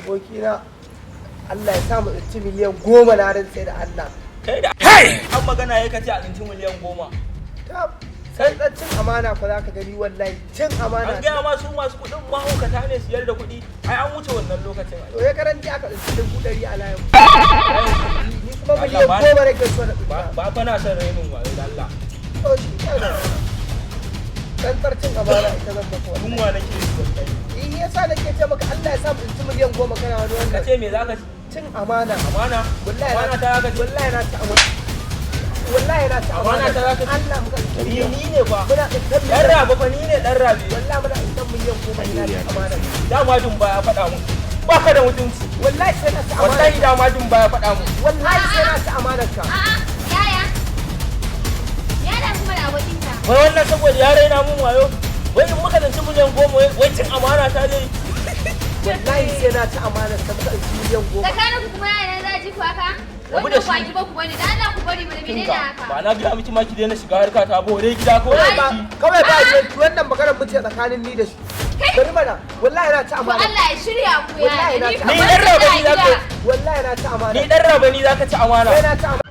Abokina, Allah ya sa mu tsinci miliyan 10, na rantse da Allah. Kai da an magana ya kace a tsinci miliyan 10. Ta sai dan cin amana ko za ka gani, wallahi cin amana. An gaya ma su masu kuɗin mahaukata ne, siyar da kuɗi. Ai an wuce wannan lokacin ai. To, ya karanci aka tsinci 100,000 a layin ni kuma Allah miliyan goma nake so na Ba tsinta. ba fa na son rainin wayo da Allah. To, shi kenan, tsantsar cin amana ita zan maka wallahi. Yunwa nake yi wallahi. Eh, yasa nake ce maka Allah ya sa mu tsinci miliyan 10, kana wani Ka wannan. ce me zaka ci? Cin amana. Amana? Wallahi. Amana ta zaka ci? Wallahi na ci amana, wallahi na ci amana. Amana ta zaka ci? Allah muka Ni ni ne fa. Muna tsintar Dan rabe fa, ni ne dan rabe. Wallahi muna tsintar miliyan 10, ina ci amana. Dama dun baya faɗa mun. Baka da mutunci. Wallahi sai na ci amana. Wallahi dama dun baya faɗa mun. Wallahi sai na ci amanar ka. A'a, yaya. Yaya kuma da abokinka. Wai wannan saboda ya raina mun wayo. Wai in muka tsinci miliyan 10, wai cin amana ta zai. Wallahi sai na ci amanar ka, muka tsinci miliyan 10. Tsakanin ku kuma yaya za a ji ku haka? Rabu da Wannan shi. kwaki ba ku bane, da Allah ku bari mana, menene Kinka haka? ba na gaya miki ma ki daina shiga harka ta bore gida ko Kawai ba ki. Kawai ba shi, wannan maganar mu ce tsakanin ni da shi. Bari mana, wallahi na ci To, amana. Allah ya shirya ku. Wallahi Yaya. na Ni ci fa Ni ban dan san rabe a ni zaka gida. Wallahi na ci amana. Ni dan rabe ni zaka ci amana. Sai na ci amana.